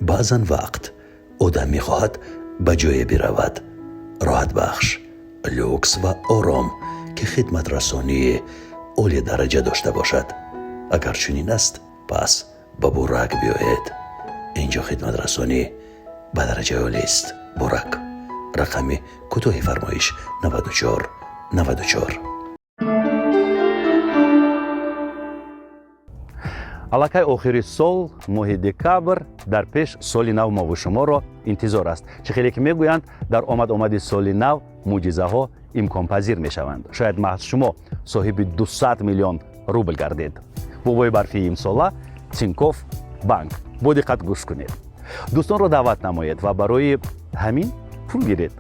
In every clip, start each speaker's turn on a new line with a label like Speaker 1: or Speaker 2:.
Speaker 1: Баъзан вақт одам мехоҳад ба ҷое биравад роҳатбахш, люкс ва ором, ки хидматрасонии олидараҷа дошта бошад. Агар чунин аст, пас ба Бурак биёед. Ин ҷо хидматрасонӣ ба дараҷаи олист. Бурак, рақами кӯтоҳи фармоиш 94 94.
Speaker 2: Аллакай охири сол, моҳи декабр, дар пеш соли нав мову шуморо интизор аст. Чӣ хеле ки мегӯянд, дар омад-омади соли нав мӯъҷизаҳо имконпазир мешаванд. Шояд маҳз шумо соҳиби 200 миллион рубл гардед. Бобои барфии имсола Тинькофф Банк. Бо диққат гӯш кунед, дӯстонро даъват намоед ва барои ҳамин пул гиред.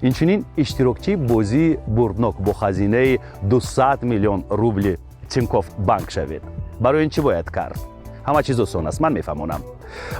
Speaker 2: Инчунин иштирокчии бозии бурднок бо хазинаи 200 миллион рубли Тинькофф Банк шавед. Барои ин чӣ бояд кард? Ҳама чиз осон аст, ман мефаҳмонам.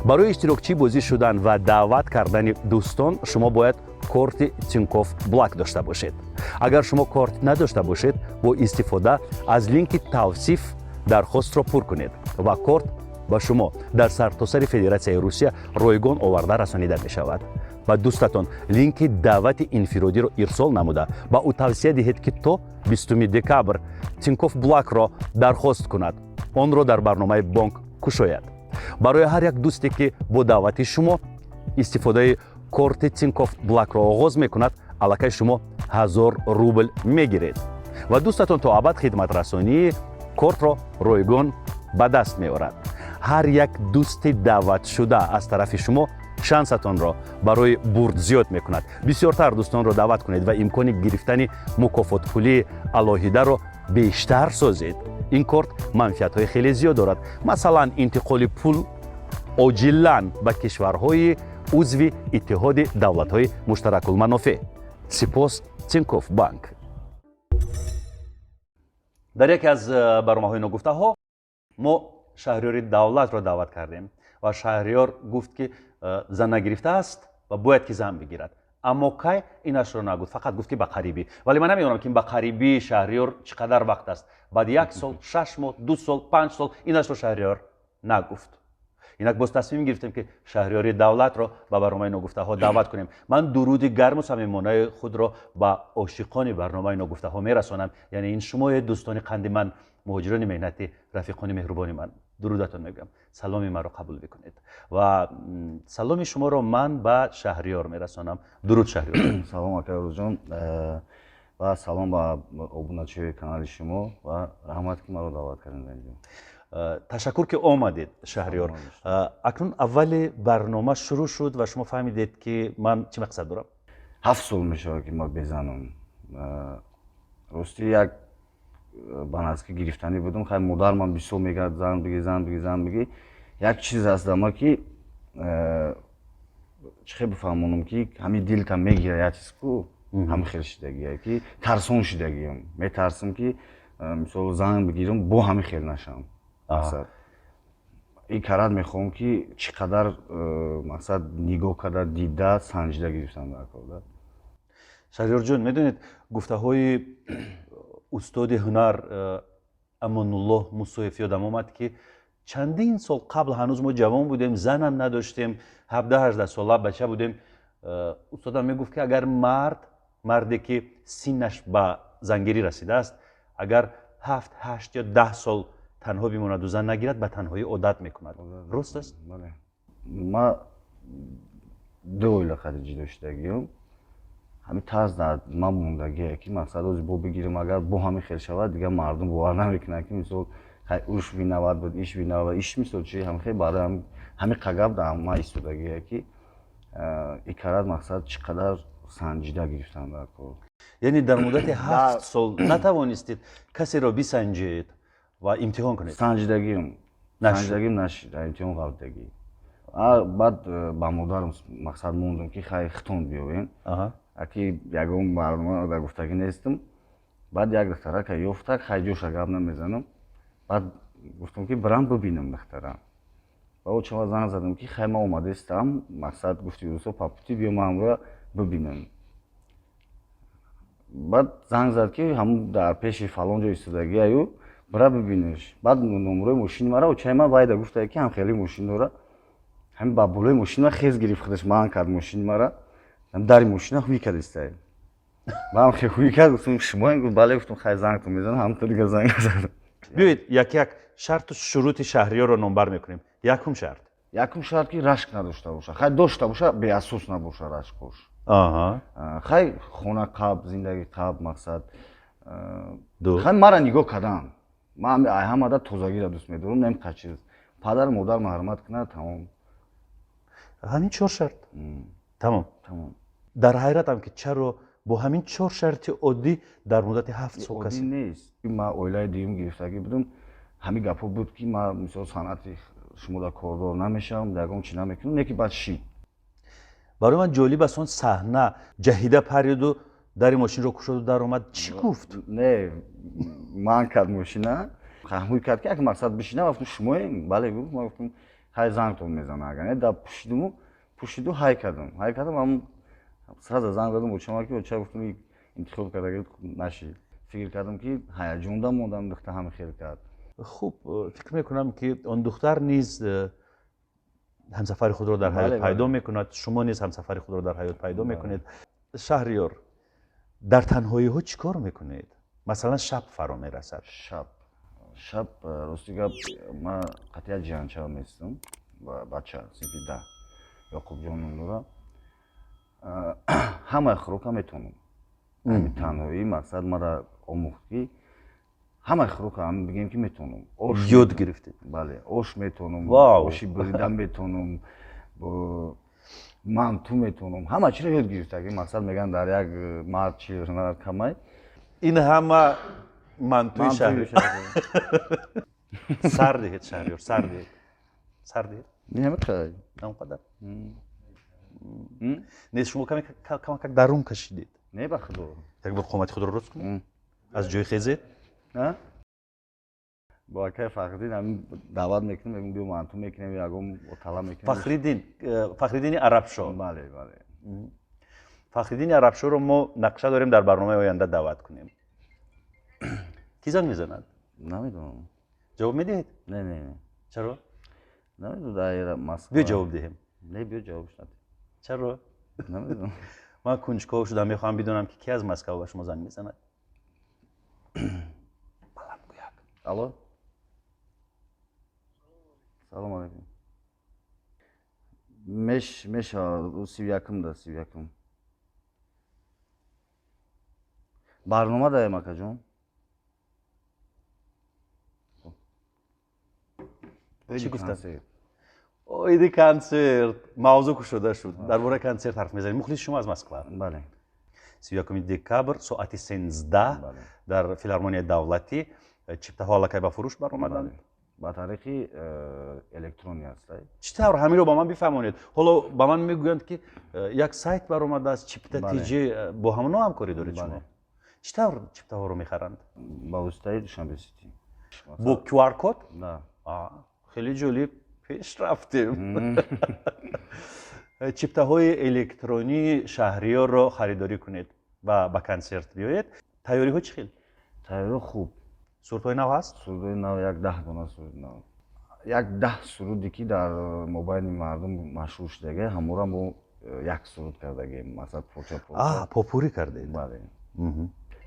Speaker 2: Барои иштирокчии бозӣ шудан ва даъват кардани дӯстон шумо бояд корти Тинькофф Блак дошта бошед. Агар шумо корт надошта бошед, бо истифода аз линки тавсиф дархостро пур кунед ва корт ба шумо дар сартосари Федератсияи Русия ройгон оварда расонида мешавад. Ба дӯстатон линки даъвати инфиродиро ирсол намуда, ба ӯ тавсия диҳед, ки то 20 декабр Тинькофф Блакро дархост кунад, онро дар барномаи бонк кушояд. Барои ҳар як дӯсте, ки бо даъвати шумо истифодаи корти Тинькофф Блакро оғоз мекунад, аллакай шумо 1000 рубл мегиред ва дӯстатон то абад хидматрасонии кортро ройгон ба даст меорад. Ҳар як дӯсти даъватшуда аз тарафи шумо шансатонро барои бурд зиёд мекунад. Бисёртар дӯстонро даъват кунед ва имкони гирифтани мукофотпулии алоҳидаро бештар созед. Ин корт манфиатҳои хеле зиёд дорад, масалан, интиқоли пул оҷилан ба кишварҳои узви Иттиҳоди давлатҳои муштаракулманофеъ. Сипос, Тинькофф Банк. Дар яке аз барномаҳои ногуфтаҳо мо Шаҳриёри Давлатро даъват кардем ва Шаҳриёр гуфт, ки зан нагирифтааст ва бояд ки зан бигирад, аммо кай, инашро нагуфт, фақат гуфт, ки ба қарибӣ. Вале ман намедонам, ки ба қарибии Шаҳриёр чӣ қадар вақт аст: баъди як сол, 6 моҳ, 2 сол, 5 сол, инашро Шаҳриёр нагуфт. Инак боз тасмим гирифтем, ки Шаҳриёри Давлатро ба барномаи ногуфтаҳо даъват кунем. Ман дуруди гарму самимонаи худро ба ошиқони барномаи ногуфтаҳо мерасонам, яъне ин шумое, дӯстони қанди ман, муҳоҷирони меҳнатӣ, рафиқони меҳрубони ман. Дурудатон мегӯям, саломи маро қабул бикунед ва саломи шуморо ман ба Шаҳриёр мерасонам. Дуруд, Шаҳриёр.
Speaker 3: Салом, ака Рӯзҷон, ва салом ба обуначиҳои канали шумо ва раҳмат, ки маро даъват кардед инҷо.
Speaker 2: Ташаккур, ки омадед, Шаҳриёр. Акнун аввали барнома шурӯъ шуд ва шумо фаҳмидед, ки ман чӣ мақсад дорам.
Speaker 3: 7 сол мешавад, ки ман безанам. Ростӣ, як ба наздикӣ гирифтанӣ будам. Хай, модарман бисёр мегӯяд: «Зан бигир, зан бигир, зан бигир». Як чиз аст ама, ки чӣ хел бифаҳмонам, ки ҳамин дилта мегира, як чиз ку ҳамин хел шидагия, ки тарсон шидагиям. Метарсам, ки мисол зан бигирам, бо ҳамин хел нашавам. Мақсад, ин карат мехоҳам, ки чӣ қадар мақсад нигоҳ карда, дида, санҷида гирифтам дар кор.
Speaker 2: Шаҳриёрҷон, медонед, гуфтаҳои устоди ҳунар Амонуллоҳ Мусоев ёдам омад, ки чандин сол қабл, ҳанӯз мо ҷавон будем, занам надоштем, 17-18 сола бача будем, устодам мегуфт, ки агар мард, марде ки синнаш ба зангирӣ расидааст, агар 7, 8 ё 10 сол танҳо бимонаду зан нагирад, ба танҳоӣ одат мекунад. Рост аст?
Speaker 3: Ма ду оила қадр ҷудо шудагиём. Ҳамин тарз дар ман мондагие, ки мақсад ози бо бигирам, агар бо ҳамин хел шавад, дигар мардум бовар намекунанд, ки мисол уш виноват буд, иш виноват, иш мисол чи ҳамин хел. Баъда ҳамин қагаб дар ман истодагие, ки икарат мақсад чӣ қадар санҷида гирифтам дар кор.
Speaker 2: Яъне дар муддати 7 сол натавонистед касеро бисанҷед ва имтиҳон кунед?
Speaker 3: Санҷидагиам, санҷидагим нашид, имтиҳон ғалтидагӣ. Баъд ба модарам мақсад мондам, ки хай, хитон биёвем, аки ягон барнома дар гуфтагӣ нестам. Баъд як духтарака ёфтак, хай, ҷоша гап намезанам. Баъд гуфтам, ки бирам бибинам духтара. Ба очама занг задам, ки хай, ман омадаистам, мақсад гуфти рӯзо по пути биё, ман ҳамроя бибинам. Баъд занг зад, ки ҳамун дар пеши фалон ҷо истодагиаю, бира бибинеш. Баъд номрои мошини мара очаи ман вайда гуфта, ки ҳам хеле мошин дора. Ҳамин ба болои мошина хез гирифт, худаш манъ кард мошини мара. Дари мошина ҳуй кард истае. Ман хе ҳуй кард, гуфтам, шумо? Гуфт, бале. Гуфтам, хай, зангтон мезанам. Ҳамто дига занг назадам.
Speaker 2: Биёед, як як шарту шурути Шаҳриёрро номбар мекунем. Якум шарт?
Speaker 3: Якум шарт, ки рашк надошта боша. Хай, дошта боша, беасос набоша рашкош. Хай, хона қаб, зиндагӣ қаб, мақсад. Хай, мара нигоҳ кардан. Ман ҳамада тозагиро дӯст медорам, немқа чиз. Падару модар ҳурмат кунад, тамом.
Speaker 2: Ҳамин чор шарт, тамом?
Speaker 3: Тамом.
Speaker 2: Дар ҳайратам, ки чаро бо ҳамин чор шарти оддӣ дар муддати 7 сол
Speaker 3: оддӣ
Speaker 2: касе
Speaker 3: нест. Ман оилаи дуюм гирифтагӣ будам, ҳамин гапҳо буд, ки ман, мисол, санъати шумода кордор намешавам, ягон чи намекунам, не ки баъд шид.
Speaker 2: Барои ман ҷолиб аст он саҳна: ҷаҳида париду, дари мошинро кушоду даромад. Чӣ гуфт?
Speaker 3: Не, ман кард мошина, ҳуй кард, ки як мақсад бишинам. Гуфтам, шумоем? Бале, гуфт. Ман гуфтам, хай, зангтон мезанам, агар не. Да пушидуму пушиду ҳай кардам, ам сразу занг задам очама, ки оча, гуфтам, интихоб карда нашид. Фикр кардам, ки ҳаяҷонда мондам, духта ҳами хел кард.
Speaker 2: Хуб, фикр мекунам, ки он духтар низ ҳамсафари худро дар ҳаёт пайдо мекунад, шумо низ ҳамсафари худро дар ҳаёт пайдо мекунед. Шаҳриёр, дар танҳоиҳо чӣ кор мекунед? Масалан, шаб фаро мерасад.
Speaker 3: Шаб, рости гап, ман қатъия ҷиянча местам, бача синфи 10, Ёқубҷон ном дора. Ҳамаи хӯрока метавонам. Ҳамин танҳоӣ, мақсад, мара омӯхт, ки ҳамаи хӯрока ҳам бигем, ки метавонам. Ош
Speaker 2: ёд гирифтед?
Speaker 3: Бале, ош метавонам.
Speaker 2: Вау!
Speaker 3: Оши бурида метавонам, манту метавонам, ҳама чиро ёд гирифтагӣ. Мақсад, мегӯянд, дар як мард чи ҳунар камай.
Speaker 2: Ин ҳама мантуи шаҳри сар диҳед, Шаҳриёр, сар диҳед, сар диҳед.
Speaker 3: Ҳамин.
Speaker 2: Ҳамқадар не, шумо каме камакак дарун кашидед.
Speaker 3: Не, ба худо.
Speaker 2: Як бор қомати худро рост кунед, аз ҷои хезед.
Speaker 3: Бо акай Фахриддин ҳамин даъват мекунем, мегӯм, биё, манту мекунем, ягон отала мекунем.
Speaker 2: Фахриддин, Фахриддини Арабшо?
Speaker 3: Бале.
Speaker 2: Фахриддини Арабшоро мо нақша дорем дар барномаи оянда даъват кунем. Кӣ занг мезанад?
Speaker 3: Намедонам.
Speaker 2: Ҷавоб медиҳед?
Speaker 3: Не.
Speaker 2: Чаро?
Speaker 3: Намедонам, дар Москва.
Speaker 2: Биё, ҷавоб диҳем.
Speaker 3: Не, биё, ҷавобш надиҳ.
Speaker 2: Чаро?
Speaker 3: Намедонам.
Speaker 2: Ман кунҷков шудам, мехоҳам бидонам, ки кӣ аз Москва ба шумо занг мезанад. Баландгӯяк.
Speaker 3: Алло, салом алейкум. Мешавад 31-м да, 31-м барнома даем, акаҷон.
Speaker 2: Чӣ гуфтам? Оиди консерт мавзӯъ кушода шуд, дар бораи консерт ҳарф мезанем. Мухлиси шумо аз Москва.
Speaker 3: Бале.
Speaker 2: 31-уми декабр, соати 13 дар Филармонияи давлатӣ. Чиптаҳо аллакай ба фурӯш баромаданд.
Speaker 3: Ба тариқи электронӣ аст.
Speaker 2: Чӣ тавр? Ҳаминро ба ман бифаҳмонед. Ҳоло ба ман мегӯянд, ки як сайт баромадааст, Чипта тж, бо ҳамоно ҳамкорӣ доред шумо. Чӣ тавр чиптаҳоро мехаранд?
Speaker 3: Ба воситаи Душанбе Сити.
Speaker 2: Бо QR код?
Speaker 3: Да.
Speaker 2: Хеле ҷолиб, пеш рафтем. Чиптаҳои электронии Шаҳриёрро харидорӣ кунед ва ба консерт биёед. Тайёриҳо чӣ хел?
Speaker 3: Тайёриҳо хуб.
Speaker 2: Сурудҳои нав ҳаст?
Speaker 3: Сурудҳои нав, як 10 дона суруди нав, як 10 суруде, ки дар мобайни мардум машҳур шудага, ҳамора мо як суруд кардагем, масалан, порча порча.
Speaker 2: Попурри кардед?
Speaker 3: Бале,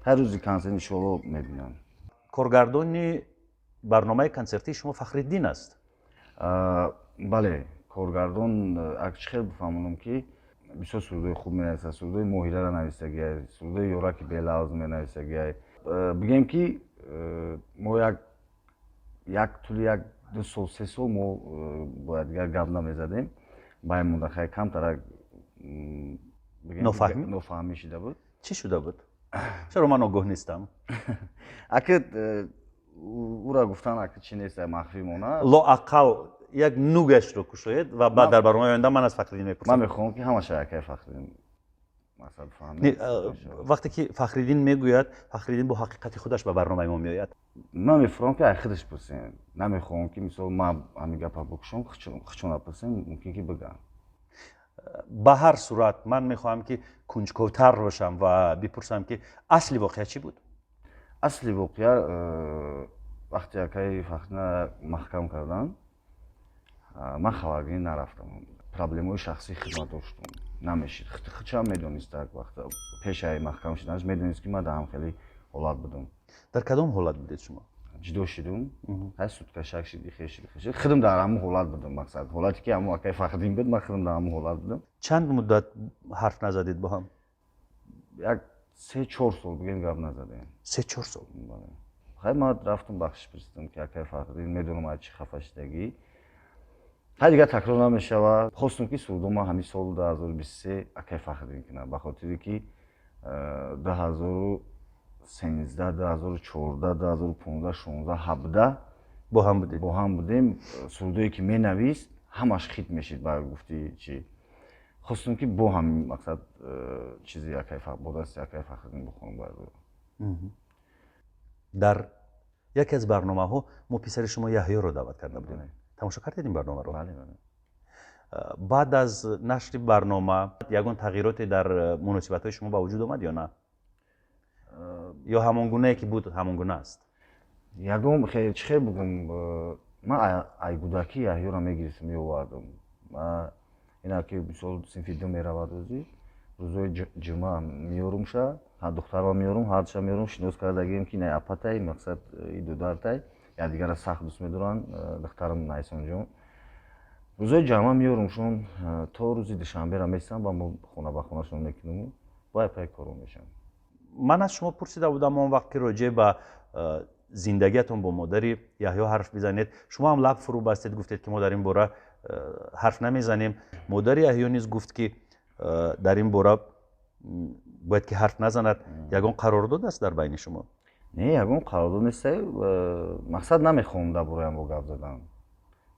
Speaker 3: ҳар рӯзи консерт, иншоалло, мебинам.
Speaker 2: Коргардони барномаи консертии шумо Фахриддин аст?
Speaker 3: Бале, коргардон. Чӣ хел бифаҳмонам, ки бисёр сурудҳои хуб менависад, сурудҳои моҳираро нависагиай, сурудҳои ёраки белавз менависагиай. Бигем, ки мо як тӯли як ду сол, 3 сол мо бо якдигар гап намезадем, байн монда, хай, камтарак.
Speaker 2: Нофаҳмӣ?
Speaker 3: Нофаҳмӣ шида буд.
Speaker 2: Чӣ шуда буд? Чаро ман огоҳ нестам?
Speaker 3: Ака, ура гуфтан, ака, чӣ нест, махфӣ мона.
Speaker 2: Лоақал як нугашро кушоед ва баъд дар барномаи оянда ман аз Фахриддин мепурсам.
Speaker 3: Ман мехоҳам, ки ҳамаша акаи Фахриддин масал фаҳмед.
Speaker 2: Вақте ки Фахриддин мегӯяд, Фахриддин бо ҳақиқати худаш ба барномаи мо меояд.
Speaker 3: Ман мефурам, ки ай худаш пурсем. Намехоҳам, ки, мисол, ман ҳамин гапа бикушам, хучона пурсем, мумкин ки бигам.
Speaker 2: Ба ҳар сурат, ман мехоҳам, ки кунҷковтар бошам ва бипурсам, ки асли воқеа чӣ буд?
Speaker 3: Асли воқеа, вақте акаи Фахриддина маҳкам карданд. Ман хабаргирӣ нарафтам, проблемаҳои шахсии хидмат доштум, намешид. Худшам медонист, так вақт пешаи маҳкам шуданаш медонист, ки ман дар ҳам хеле ҳолат будам.
Speaker 2: Дар кадом ҳолат будед шумо?
Speaker 3: Ҷудо шудум, ҳай судкашак шиди, хешиди, хешиди, худам дар ҳамун ҳолат будам. Мақсад, ҳолате ки ҳамун акаи Фахриддин буд, ман худам дар ҳамун ҳолат будам.
Speaker 2: Чанд муддат ҳарф назадед бо ҳам?
Speaker 3: Як 3-4 сол бигем, гап назадем.
Speaker 2: 3-4 сол?
Speaker 3: Хай, ман рафтам, бахшиш пурсидам, ки акаи Фахриддин, медонам, аз чӣ хафа шидагӣ, хай, дигар такрор намешавад. Хостум, ки сурудома ҳамин соли 2023 акаи Фахриддин кунам, ба хотире ки 2013, 2014, 2015, 16, 17
Speaker 2: бо ҳам будед.
Speaker 3: Бо ҳам будем. Сурудое ки менавист, ҳамаш хит мешид. Ба гуфти чӣ, хостум, ки бо ҳамин мақсад чизи бо дасти акаи Фахриддин бихонам.
Speaker 2: Дар яке аз барномаҳо мо писари шумо Яҳёро даъват карда будем. Тамошо кардед ин барномаро?
Speaker 3: Бале.
Speaker 2: Баъд аз нашри барнома ягон тағйироте дар муносибатҳои шумо ба вуҷуд омад ё на, ё ҳамон гунае ки буд, ҳамон гуна аст?
Speaker 3: Ягон чӣ хел бугум, ман ай кӯдакӣ Яҳёро мегирифтам, меовардам. Ина ки мисол синфи ду меравад, рӯзи рӯзои ҷумъа меёрумша, духтарма меёрум, ҳардуша меёрум, шинос кардагием, ки ина апатай, мақсад, и дудартай, якдигарро сахт дӯст медоранд. Духтарам Найсонҷон, рӯзои ҷамъа меёрумшон, то рӯзи душанбера месам, ба мо хона ба хонашон мекунему бо пай коро мешам.
Speaker 2: Ман аз шумо пурсида будам он вақт, ки роҷеъ ба зиндагиятон бо модари Яҳё ҳарф бизанед. Шумо ҳам лаб фурӯ бастед, гуфтед, ки мо дар ин бора ҳарф намезанем. Модари Яҳё низ гуфт, ки дар ин бора бояд ки ҳарф назанад. Ягон қарордод аст дар байни шумо?
Speaker 3: Не, ягон қарордод нест. Мақсад, намехоҳам дар бораи ҳамро гап задан.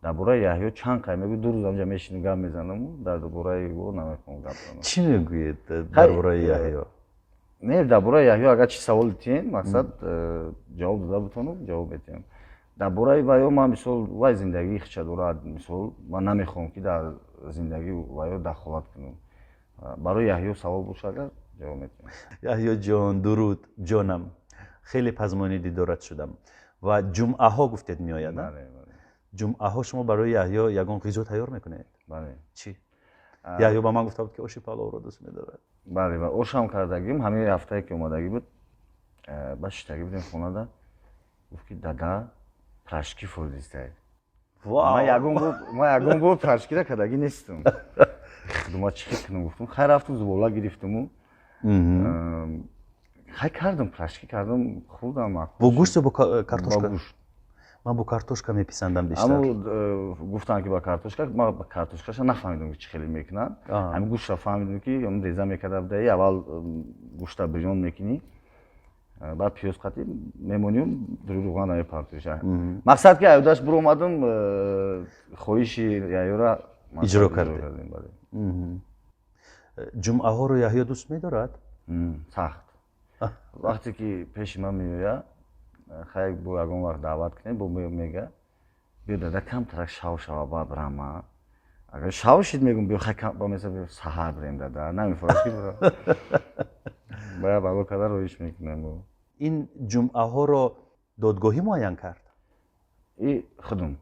Speaker 3: Дар бораи Яҳё чанд қай мегӯ, 2 рӯз амҷа мешинем, гап мезанаму дар бораи ӯ намехоҳам гап занам.
Speaker 2: Чӣ мегӯед дар бораи Яҳё?
Speaker 3: Не, дар бораи Яҳё агар чӣ савол тиҳем, мақсад, ҷавоб дода бутонам, ҷавоб метиҳам. Дар бораи ваё ман, мисол, вай зиндагии хича дорад. Мисол, ман намехоҳам, ки дар зиндагии ваё дахолат кунам. Барои Яҳё савол боша агар, ҷавоб метиҳам.
Speaker 2: Яҳё ҷон, дуруд, ҷонам, хеле пазмони дидорат шудам. Ва ҷумъаҳо гуфтед меояд? Ҷумъаҳо шумо барои Яҳё ягон ғизо тайёр мекунед?
Speaker 3: Бале.
Speaker 2: Чӣ? Яҳё ба ман гуфта буд, ки оши паловро дӯст медорад.
Speaker 3: Бале, ва ошам кардагим. Ҳамин ҳафтае ки омадагӣ буд, ба шиштагӣ будем хонада, гуфт, ки дада, пирожки фурдистай. Ман ягон бор пирожкира кардагӣ нестам. Худума чӣ хел кунам, гуфтам. Хай, рафтум, зубола гирифтуму хай кардам, пирожки кардам, хӯрдам.
Speaker 2: Бо гӯшт ё бо картошка?
Speaker 3: Бо гӯшт.
Speaker 2: Ман бо картошка меписандам бештар.
Speaker 3: Аммо гуфтанд, ки ба картошка. Ман ба картошкаша нафаҳмидам, ки чӣ хеле мекунанд. Ҳамин гӯштро фаҳмидам, ки реза мекарда будаи. Аввал гӯшта бирён мекунӣ, баъд пиёз қатӣ мемонию дури руған намепартоша. Мақсад, ки аюдаш буромадам, хоҳиши Яҳёра
Speaker 2: иҷро кардем. Ҷумъаҳоро Яҳё дӯст медорад?
Speaker 3: Сахт. Вақте ки пеши ман меояд, хай, бо ягон вақт даъват кунем, бо мега: «Биё, дада, камтарак шав шава, баъд брама». Агар шав шид, мегум: «Биё, хай, бамеса, саҳар бирем, дада». Намефорад, ки бая бало карда роиш мекунем.
Speaker 2: Ин ҷумъаҳоро додгоҳӣ муайян кард?
Speaker 3: И худум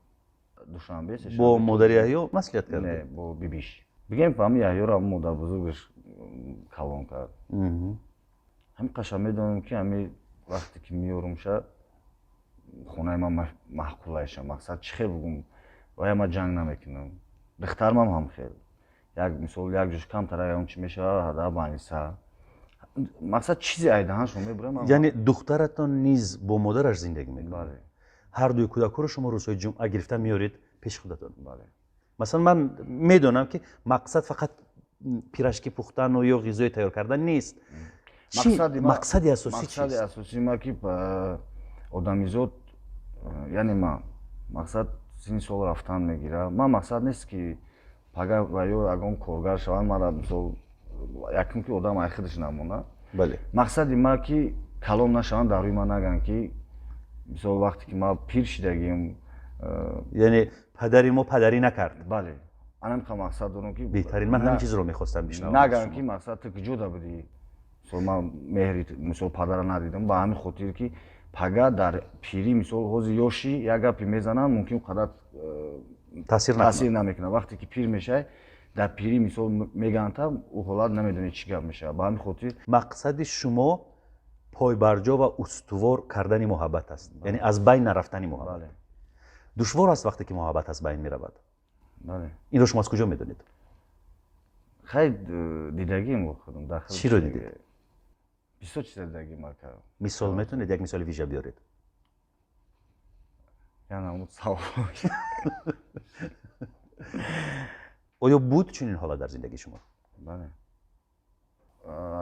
Speaker 3: душанбе.
Speaker 2: Бо модари Яҳё маслиҳат
Speaker 3: кард?
Speaker 2: Не,
Speaker 3: бо бибиш. Бигем, ҳами Яҳёро ҳам модарбузургаш калон кард. Ҳами қаша медонам, ки ҳами вақте ки меёрумша, хонаи ман маъқулайша. Мақсад, чӣ хел бугум, вая ман ҷанг намекунам. Духтармам ҳам хел, як мисол, як ҷош камтара ягон чи мешавад, ҳада баниса, мақсад, чизе айдаҳаншон мебурам.
Speaker 2: Яъне духтаратон низ бо модараш зиндагӣ мекунад?
Speaker 3: Бале.
Speaker 2: Ҳар дуи кӯдакҳоро шумо рӯзҳои ҷумъа гирифта меоред пеши худатон?
Speaker 3: Бале.
Speaker 2: Масалан, ман медонам, ки мақсад фақат пирожки пухтану ё ғизои тайёр кардан нест. Мақсади асосӣ?
Speaker 3: Мақсади асосии ма, ки одамизод, яъне ма, мақсад, синни сол рафтан мегирад. Ман мақсад нест, ки пага ва ё ягон коргар шаванд. Мара, мисол, якум ки одам ай худаш намонад. Мақсади ма, ки калон нашаванд, дар рӯи ман нагӯянд, ки мисол, вақте ки ман пир шидагим.
Speaker 2: Яъне падари мо падарӣ накард.
Speaker 3: Бале, анам ка мақсад дорам, ки
Speaker 2: Беҳтарин, ман ҳамин чизро мехостам бишнавам.
Speaker 3: Нагӯянд, ки мақсад, ту куҷода будӣ, мисол, ман меҳри, мисол, падара надидам. Ба ҳамин хотир, ки пага дар пирӣ, мисол, ҳозир ёши, як гапе мезананд, мумкин қадар. Таъсир намекунад. Вақте ки пир мешавӣ, дар пирӣ мисол мегӯянд, та ӯ ҳолат намедонӣ чӣ гап мешавад. Ба ҳамин хотир
Speaker 2: мақсади шумо пойбарҷо ва устувор кардани муҳаббат аст, яъне аз байн нарафтани муҳаббат. Душвор аст вақте ки муҳаббат аз байн меравад. Инро шумо аз куҷо медонед?
Speaker 3: Хай, дидагим худам.
Speaker 2: Чиро дидед?
Speaker 3: Бисёр чиза дидагим, ака.
Speaker 2: Мисол метавонед, як мисоли вижа биёред?
Speaker 3: Савол.
Speaker 2: Оё буд чунин ҳолат дар зиндагии шумо?
Speaker 3: Бале,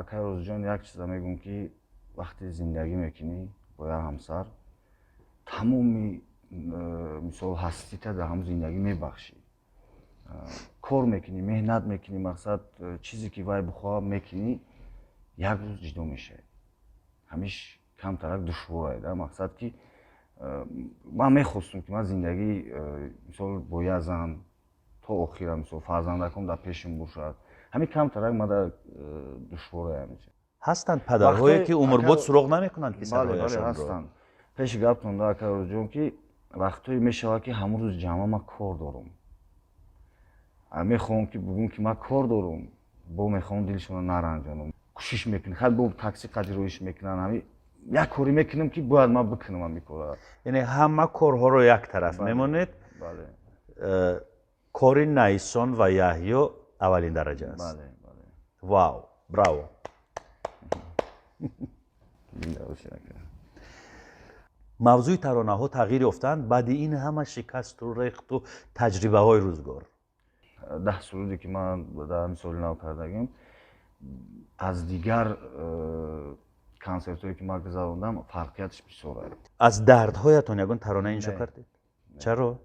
Speaker 3: акай Рӯзиҷон, як чиза мегӯм, ки вақте зиндагӣ мекунӣ бо як ҳамсар, тамоми мисол ҳастита дар ҳамон зиндагӣ мебахшӣ, кор мекунӣ, меҳнат мекунӣ, мақсад, чизе ки вай бихоҳад мекунӣ, як рӯз ҷудо мешавӣ. Ҳамиш камтарак душворае да, мақсад, ки ман мехостум, ки ман зиндагӣ мисол бо як зан то охира, мисол фарзандаком дар пешим бошад. Ҳамин камтарак мада душворае ҳамин.
Speaker 2: Ҳастанд падарҳое, ки умрбод суроғ намекунанд писарҳояшонро.
Speaker 3: Ҳастанд. Пеши гаптон да, ака Рӯзиҷон, ки вақтҳое мешавад, ки ҳамон рӯз ҷамъа ман кор дорум, мехоҳам, ки бугӯм, ки ман кор дорум, бо мехоҳам дилшонро наранҷонам, кӯшиш мекунем, хай, бо такси қади мекунанд, ҳами як коре мекунем, ки бояд ман бикунам ҳами кора.
Speaker 2: Яъне ҳама корҳоро як тараф мемонед, кори Найсон ва Яҳё аввалин дараҷа аст. Вау, браво! Мавзӯи таронаҳо тағйир ёфтанд баъди ин ҳама шикасту рехту таҷрибаҳои рӯзгор?
Speaker 3: 10 суруде, ки ман дар ҳамин соли нав кардагим, аз дигар консертҳое, ки ман гузарондам, фарқиятш бисёр аст.
Speaker 2: Аз дардҳоятон ягон тарона иншо кардед? Чаро?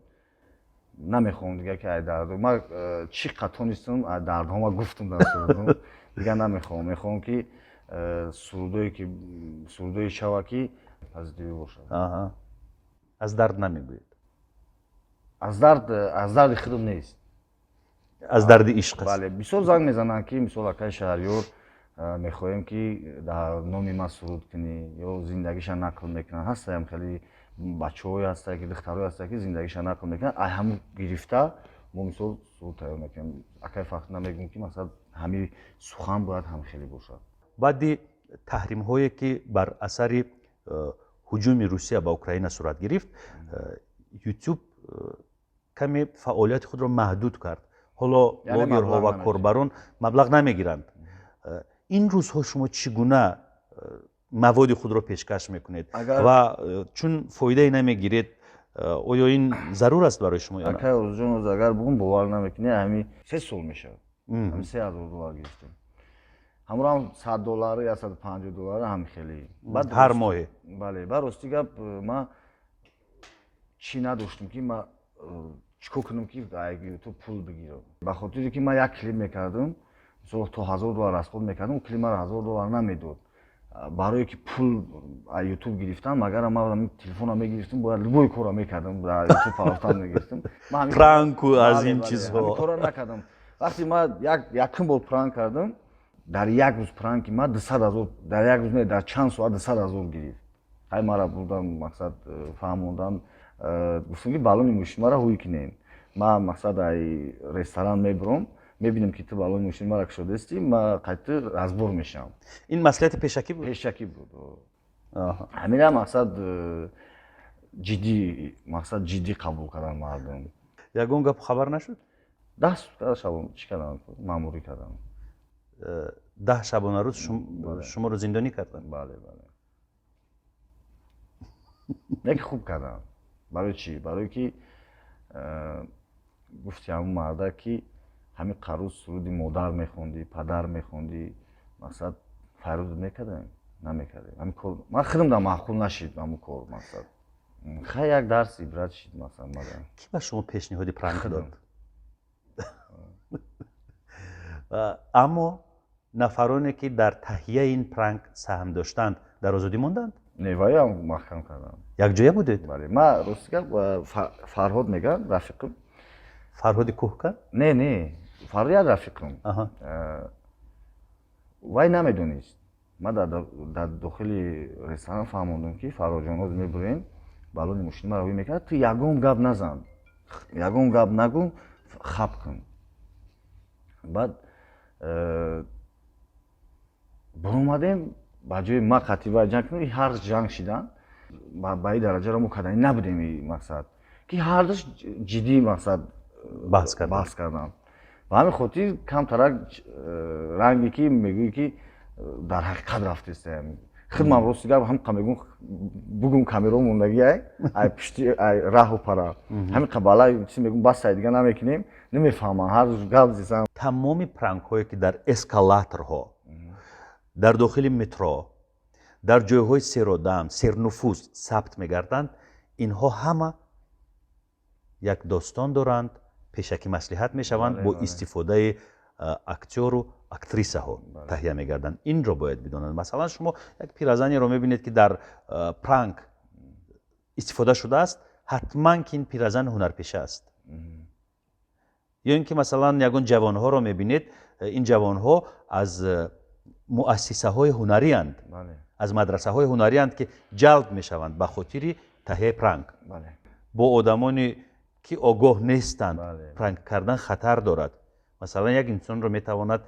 Speaker 3: Намехоҳам дигар, ки ай дардҳо ман чӣ қад тонистам, дардҳома гуфтам дар сурудам, дигар намехоҳам. Мехоҳам, ки сурудое, ки сурудое шава, ки позитивӣ бошад.
Speaker 2: Аз дард намегӯед?
Speaker 3: Аз дард, аз дарди худам нест.
Speaker 2: Аз дарди ишқ аст.
Speaker 3: Бале, бисёр занг мезананд, ки мисол, акаи Шаҳриёр, мехоҳем, ки дар номи ман суруд кунӣ, ё зиндагиша нақл мекунанд. Ҳастаям хеле бачаҳое ҳастанд, ки духтарое ҳастанд, ки зиндагиша нақл мекунанд. Ай ҳамун гирифта мо мисол суруд тайёр мекунем. Акаи Фахриддин, мегӯм, ки масалан ҳамин сухан бояд ҳам хеле бошад.
Speaker 2: Баъди таҳримҳое, ки бар асари ҳуҷуми Русия ба Украина сурат гирифт, Ютуб каме фаъолияти худро маҳдуд кард. Ҳоло блогерҳо ва корбарон маблағ намегиранд. Ин рӯзҳо шумо чӣ гуна маводи худро пешкаш мекунед ва чун фоидае намегиред, оё ин зарур аст барои шумо?
Speaker 3: Акай Орзуҷон, агар бугум, бовар намекунӣ, ҳами 3 сол мешавад, ҳами 3000 доллар гирифтем. Ҳамроҳам 100 доллару 150 доллар, ҳами хеле.
Speaker 2: Ҳар моҳе?
Speaker 3: Бале. Ба рости гап, ман чӣ надоштум, ки ман чӣ кор кунам, ки Ютуб пул бигирам. Ба хотире ки ман як клип мекардам, мисол, то 1000 доллар расход мекардам, клип мара 1000 доллар намедод. Барое ки пул Ютуб гирифтам, магар ман телефонро мегирифтам, бояд любой корро мекардам, дар Ютуб парафтан мегирифтам.
Speaker 2: Пранку аз ин чизҳо.
Speaker 3: Корро накардам. Вақте ман якум бор пранк кардам, дар як рӯз пранки ман 200 000, дар як рӯз не, дар чанд соат 200 000 гирифт. Ҳай, мара бурдам, мақсад, фаҳмондан, гуфтам, ки балони мошини мара ҳуй кунен, ман, мақсад, ай ресторан мебурам, мебинам, ки ту балони мошини мара кушодасти, ма қайти разбор мешавам.
Speaker 2: Ин маслиҳати пешакӣ буд?
Speaker 3: Пешакӣ буд. Ҳамина, мақсад, ҷиддӣ, мақсад, ҷиддӣ қабул кардан мардум.
Speaker 2: Ягон гапу хабар нашуд?
Speaker 3: 10 шаб чӣ кардам, маъмурӣ кардам.
Speaker 2: 10 шабонарӯз шуморо зиндонӣ карданд?
Speaker 3: Бале. Яке хуб кардам. Барои чӣ? Барое ки гуфти ҳамун марда, ки ҳамин қарӯз суруди модар мехондӣ, падар мехондӣ, мақсад, файрӯз мекардем, намекардем ҳамин кор. Ман худам дар маъқул нашид ҳамун кор, мақсад, хай, як дарс ибрат шид, масалан, мада.
Speaker 2: Кӣ ба шумо пешниҳоди пранк дод? Аммо нафароне, ки дар таҳияи ин пранк саҳм доштанд, дар озодӣ монданд?
Speaker 3: Не, ваям маҳкам кардам.
Speaker 2: Якҷоя будед?
Speaker 3: Бале. Ма, рости гап, Фарҳод мегӯям, рафиқим.
Speaker 2: Фарҳоди Кӯҳкан?
Speaker 3: Не, Фарҳод як рафиқим. Вай намедонист. Ман дар дохили ресторан фаҳмондам, ки Фарҳодҷон, ҳозир мебурем, балони мошини маро ҳуй мекунад, ту ягон гап назан. Ягон гап нагӯ, хап кун. Баъд баромадем, ба ҷои ма қатъи вай ҷанг кунем, ҳар ҷанг шидан. Ба ин дараҷаро мо кардани набудем, мақсад ки ҳардуш ҷиддӣ, мақсад, баҳс кардан. Ба ҳамин хотир камтарак ранге ки мегӯӣ, ки дар ҳақиқат рафтеста. Худмам, рости гап, ҳамқа мегӯм, бугум, камеро мондагӣ, ай пушти ай раҳу пара ҳамин қа бала чи мегӯм, бас, ай дига намекунем, намефаҳмам, ҳар рӯз гап зисам.
Speaker 2: Тамоми пранкҳое, ки дар эскалаторҳо, дар дохили метро, дар ҷойҳои серодам, сернуфуз сабт мегарданд, инҳо ҳама як достон доранд, пешакӣ маслиҳат мешаванд, бо истифодаи актёру актрисаҳо таҳия мегарданд. Инро бояд бидонанд. Масалан, шумо як пиразанеро мебинед, ки дар пранк истифода шудааст, ҳатман ки ин пиразан ҳунарпеша аст. Ё ин ки, масалан, ягон ҷавонҳоро мебинед, ин ҷавонҳо аз муассисаҳои ҳунариянд, аз мадрасаҳои ҳунариянд, ки ҷалб мешаванд ба хотири таҳияи пранк. Бо одамоне ки огоҳ нестанд, пранк кардан хатар дорад. Масалан, як инсонро метавонад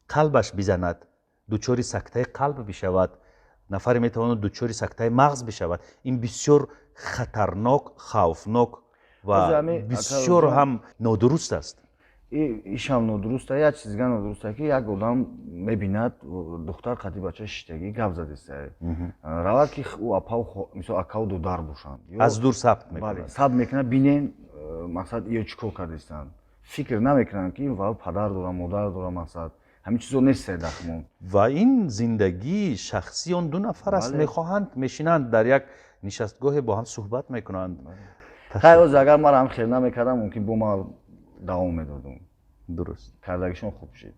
Speaker 2: қалбаш бизанад, дучори сактаи қалб бишавад, нафаре метавонад дучори сактаи мағз бишавад. Ин бисёр хатарнок, хавфнок ва бисёр ҳам нодуруст аст.
Speaker 3: Ишам нодуруст. Як чиз дига нодуруст, ки як одам мебинад, духтар қади бача шиштагӣ гап задеста, равад, ки ӯ апау, мисол, акау дудар бошанд.
Speaker 2: Аз дур сабт мекунад.
Speaker 3: Сабт мекунад, бинен, мақсад, ё чӣ кор кардистанд. Фикр намекунанд, ки ва падар дорам, модар дорам, мақсад, ҳамин чизо нест дахмон.
Speaker 2: Ва ин зиндагии шахсии он ду нафар аст. Мехоҳанд, мешинанд, дар як нишастгоҳе бо ҳам суҳбат мекунанд.
Speaker 3: Хай, оз агар мара ҳам хел намекардам, мумкин бо ма давом медодум. Кардагишон хуб шид.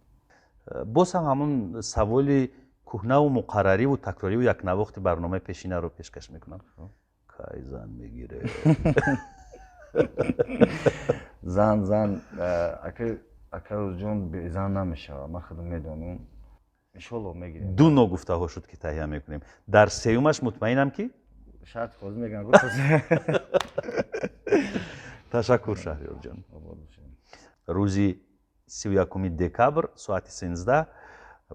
Speaker 2: Боз ҳам ҳамун саволи кӯҳнаву муқаррариву такрориву якнавохти барномаи пешинаро пешкаш мекунам: кай зан мегире?
Speaker 3: Зан, акарӯзҷон, безан намешавад, ман худам медонам, иншолло мегирем.
Speaker 2: Ду ногуфтаҳо шуд, ки таҳия мекунем. Дар сеюмаш мутмаинам, ки
Speaker 3: шарт қозӣ мегӯям.
Speaker 2: Ташаккур, Шаҳриёрҷон. Рӯзи 31 декабр соати 13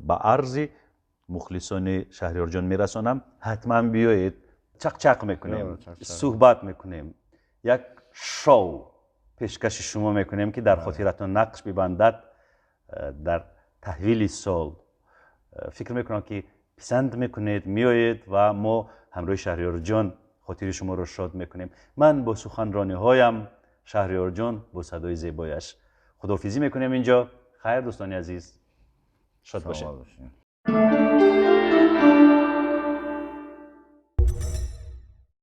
Speaker 2: ба арзи мухлисони Шаҳриёрҷон мерасонам: ҳатман биёед, чақчақ мекунем, суҳбат мекунем, як шоу пешкаши шумо мекунем, ки дар хотиратон нақш бибандад дар таҳвили сол. Фикр мекунам, ки писанд мекунед, меоед ва мо ҳамроҳи Шаҳриёрҷон хотири шуморо шод мекунем. Ман бо суханрониҳоям, Шаҳриёрҷон бо садои зебояш. Худоҳофизӣ мекунем инҷо. Хайр, дӯстони азиз, шод бошед.